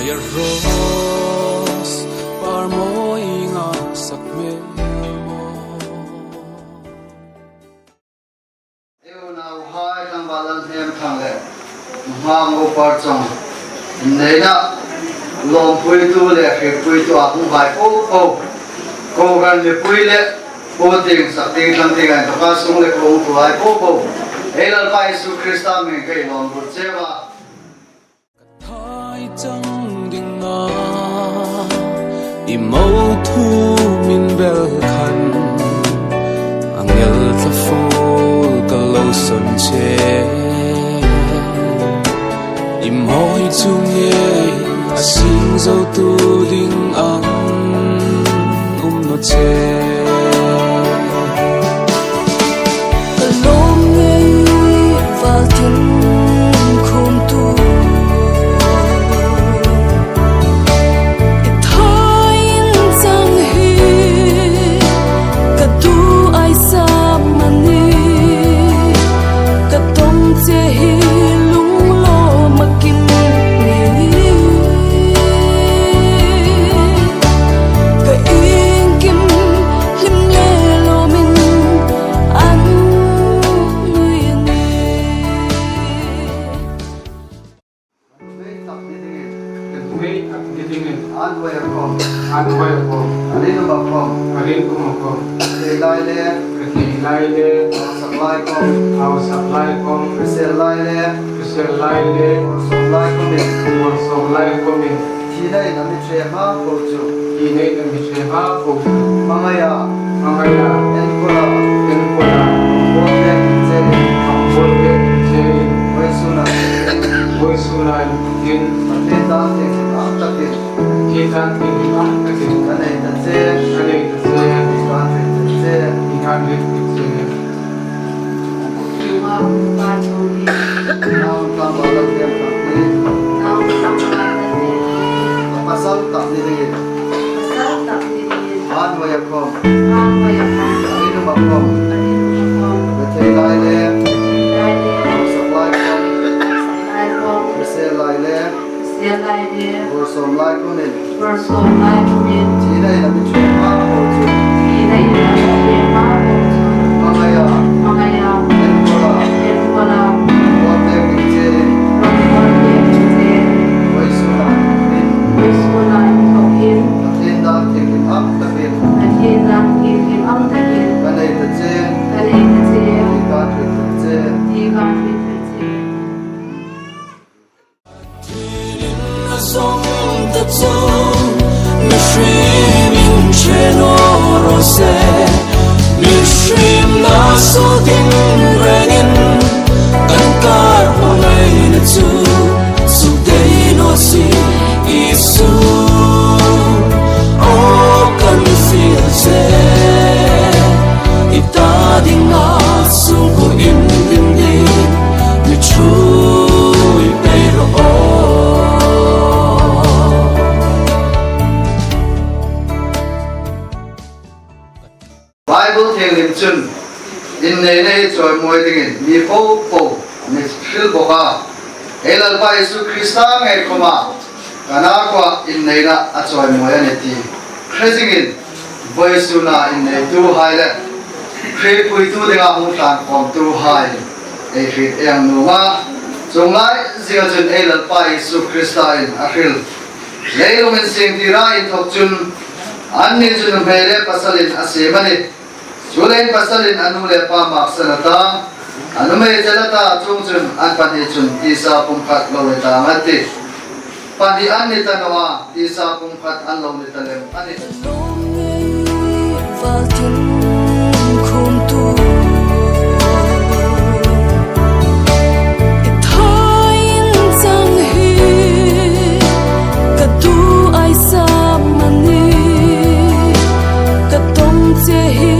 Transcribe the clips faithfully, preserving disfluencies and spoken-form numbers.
Rose, par mawi nga sak mei maw. Ei unauhai, tlangval Lalhmemthang le Hmang Upa chang, inneina lawmpuitu le hrietpuitu a hung hai po po, kohran mipui le pu tieng sak tieng thlang tieng a inthawka sung le kuong tu hai po po, ei Lalpa Isu Krista hmingin ka lawm lut cheu a. Ka thai chang ding a, i mo thu min bel khan, angel tla fo ka lo sawn che. I mawi chu ngei a sing zo tu ding ang um naw che. Ka lawm ngei val tin khum tu. I thai in chang hi ka tu ai sam a ni. Ka tawng che hi lunglawm a kim ni. Ka iengkim hlim le lawmin an nui a ni. Hei tak ni dingin. Ka hei tak ni dingin. An vai a khawm. An vai a khawm. A rin um a khawm. A rin um a khawm. Ka thei lai le. Ka thei lai le. Hausak lai khawm. Hausak lai khawm. Hrisel lai le. Hrisel lai le. Bawrsawm lai khawmin. Bawrsawm lai khawmin. Thina in a mi ṭhe hma po chu. Thina in a mi ṭhe hma po chu. Hmangaia. Hmangaia. Enkawl a. Enkawl a. Bawlte che. Bawlte che. Vawisuna. Vawisuna. Tin. Pathien dan thienghlim ang takin. Pathien dan thienghlim ang takin. Ka nei ta che. Ka nei ta che. I kan hriet ta che. I kan hriet ta che. Nunga upa chang hi. Nau tlangval Lalhmemthang hi. Nau tlangval Lalhmemthang hi. Pasal tak ni dingin. Pasal tak ni dingin. An vai a khawm. An vai a khawm. A rin um a khawm. A rin um a khawm. Ka thei lai le. Ka thei lai le. Hausak lai khawm. Hausak lai khawm. Hrisel lai le. Hrisel lai le. Bawrsawm lai khawmin. Bawrsawm lai khawmin. Thina in a mi ṭhe hma po chu. Thina in a mi ṭhe hma po chu. Hmangaia. Hmangaia. Enkawl a. Enkawl a. Bawlte che. Bawlte che. Vawisuna. Vawisuna. Pathien dan thienghlim ang takin. Pathien dan thienghlim ang takin. Ka nei ta che. Ka nei ta che. I kan hriet ta che. I kan hriet ta che. Pathienin a zawng ta chu, mihrimin ṭhe naw raw se, mihriemna suol ding rengin, kan kar haw ngaina chu, suk dei naw si, Isu, aw kan fiel che, i ta dinga sungkuo indin ding, mi ṭhuoi pei rawh aw. Bible thienghlim chun, inneina hi chawimawi dingin mi po po mi hril bawk a. Ei Lalpa Isu Krista ngei khawma, Kana khuoa inneina a chawimawi a nih ti hre zingin, vawisuna inneituhai le hrietpuitu dinga hung tlan khawmtuhai ei hriet ei nuom a. Chuong lai zinga chun ei Lalpa Isu Kristain a hril, leilung insiemtira inthok chun, anni chu nuhmei le pasalin a siem a nih. Chuleiin pasalin a nu le pa maksan a ta, a nuhmei chel a ta, chuongchun an pahni chun tisa pumkhat lo ni tang a tih. Pahni an ni ta naw a, tisa pumkhat an lo ni ta lem a nih. Val tin khum tu. I thai in chang hi ka tu ai sam a ni. Ka tawng che hi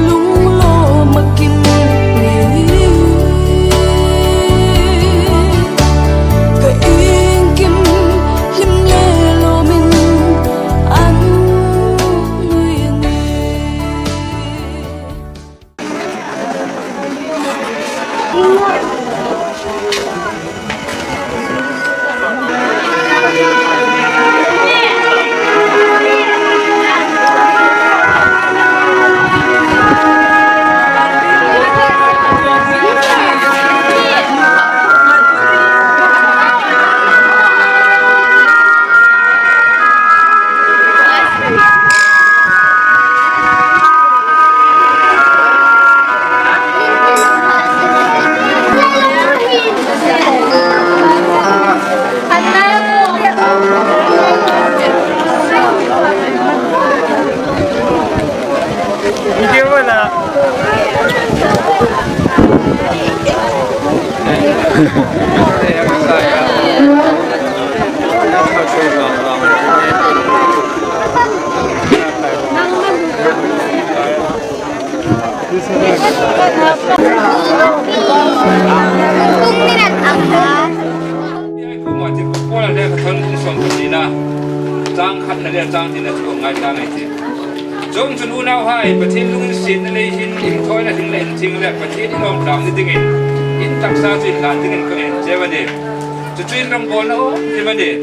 lunglawm a kim ni. Ka iengkim hlim le lawmin an nui a ni. Paula le ka thon kum som ka tina. Chang khatna le chang tina chu ngai ta ngai ti. Chuongchun unauhai, Pathien lunginsietna lei hin inthawina hring le inthieng le Pathien inawm tlang ni dingin, in taksa chu inhlan dingin ka ngên cheu a nih. Chu chu in rongbawlna awm hrim a nih.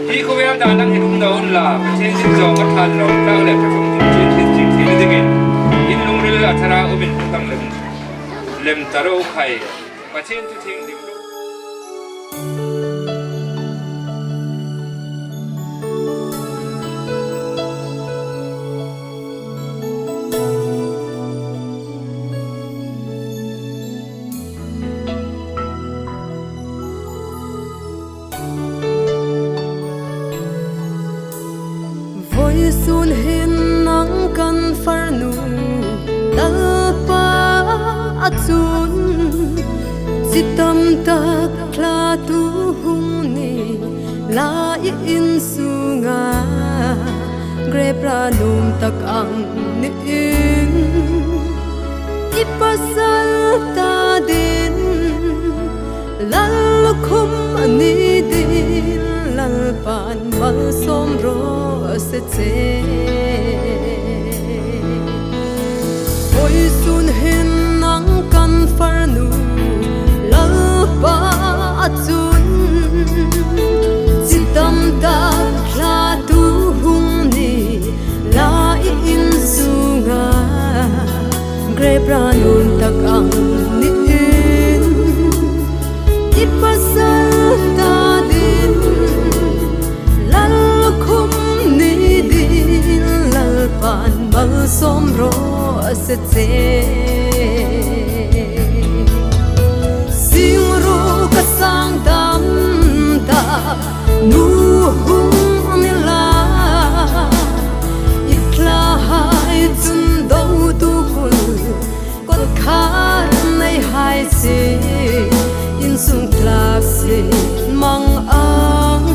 Hi khawvel dan ang hin um naw unla, Pathien zin zawng a ṭha hlak le Pathien zin zin zin thei ni dingin, in lungril a thara um in hung tang lem, lem ta ro khai. Pathien thu thienghlim ro. Vawisun hin nang kan farnu Lalpa a chun, chi tam tak thlatu hung ni la i insunga, grep ra nuom tak ang niin, i pasal ta dingin lal khum ni dingin Lalpan malsawm raw se che. Vawisun hin nang kan farnu Lalpa a chun, chi tam tak thlatu hung ni la i insunga, grep ra nuom tak ang niin, i pasal ta dingin lal khum ni dingin Lalpan malsawm raw se che. Sing ro ka sang tam tak nu hung ni la, i thlahai chun do tu kul, kawtkhar nei hai si, insung thlak si mang ang,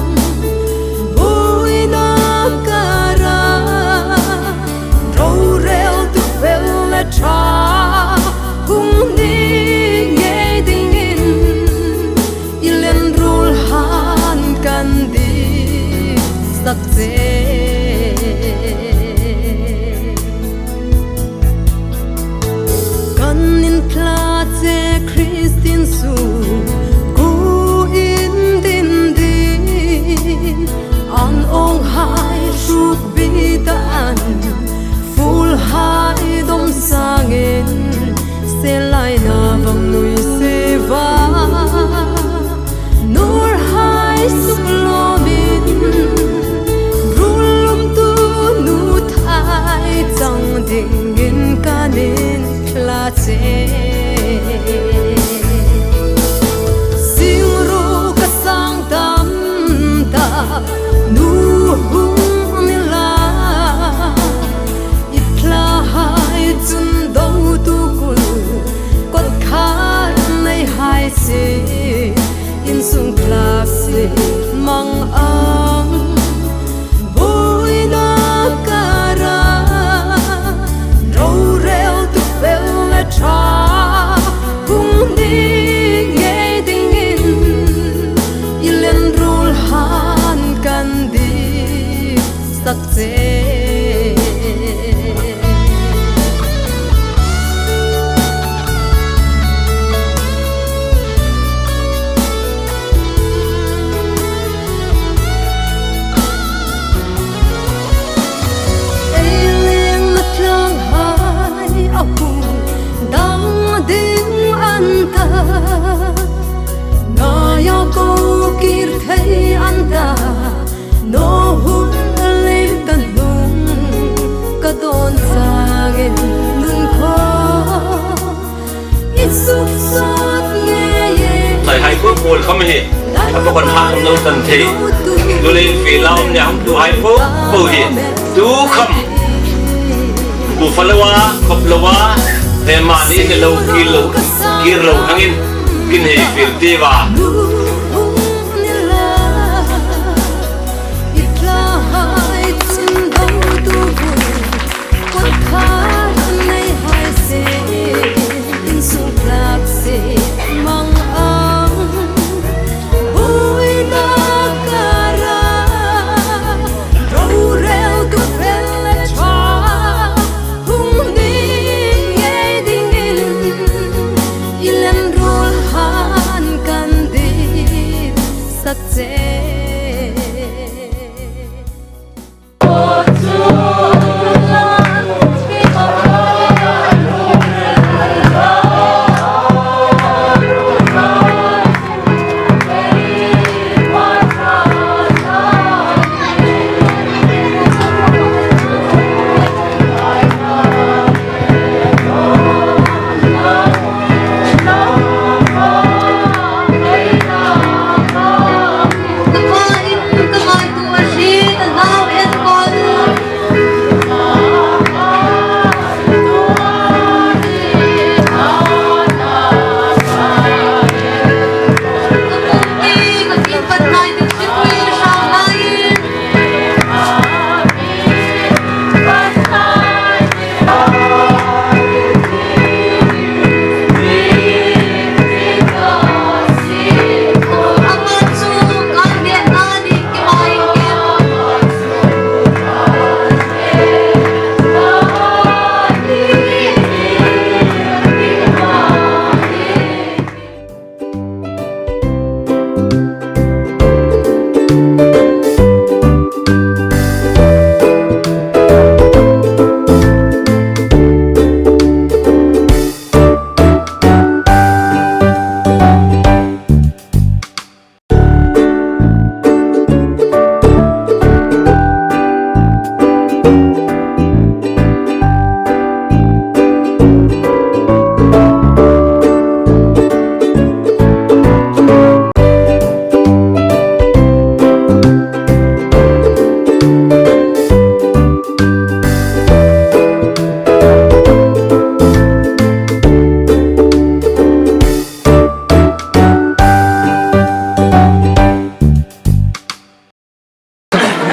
buoina kara, rorel tu fel le ṭha hung ni ngei dingin, i len ruol han kan ding sak che. Kan inthla che Kristien sung ku in din din, an awnghai hruk bi ta an, fuolhai dom sangin, selaina vang nui se va. Norhai suk lawmin, ruol lumtu nu thai chang dingin kan inthla che. Sing ro ka sang tam tak nu hung ni la, i thlahai chun do tu kul, kawtkhar nei hai si, insung thlak si mang ang, buoina kara, rorel tu fel le ṭha hung ni ngei dingin, i len ruol han kan ding sak che. Ei leng na tlanghai a hung dang ding an ta, ngai a ko kir thei an ta, naw hun lei ta hnung ka dawn sangin nun khaw i suk sawt ngei e. Sai hai ko pawl kham hi a pawh kan hah lo tan thei. Lu lei fe lam nia hung tu hai po po hi tu kham bu fa lo a, khop lo a, he mani ne lo kir lo, kir lo hangin Kin hei fil ti va. Hung ni ngei dingin i len ruol han kan ding sak che.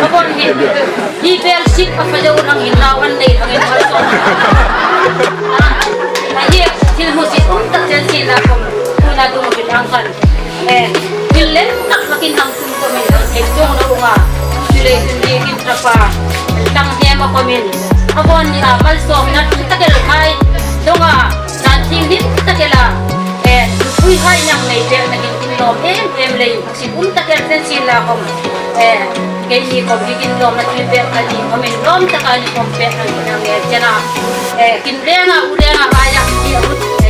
A bon hi, hi bel sit a fa zo nang hin lau an nei hang in hal son. A hi, thil hmusit um tak chen sin la khom, tuna dung kin ang khan. Eh, thil lem tak tak in ang tum khom in, eh, zong lo nga. Thil le thil di kin trapa, tang hem a khom in. A bon ni a, malsawmna tak el khai, zong a, nan thing dim tak el a. Eh, pui hai nang nei bel na kin kin lawm em em lei. Sit um tak el chen sin la khom. Eh, keini khom hi kin lawmna thil pek ka ni khom in lawm taka ni khom pek nang kin ang e chena. Eh, kin lenga, u lenga, aya, ki a ut.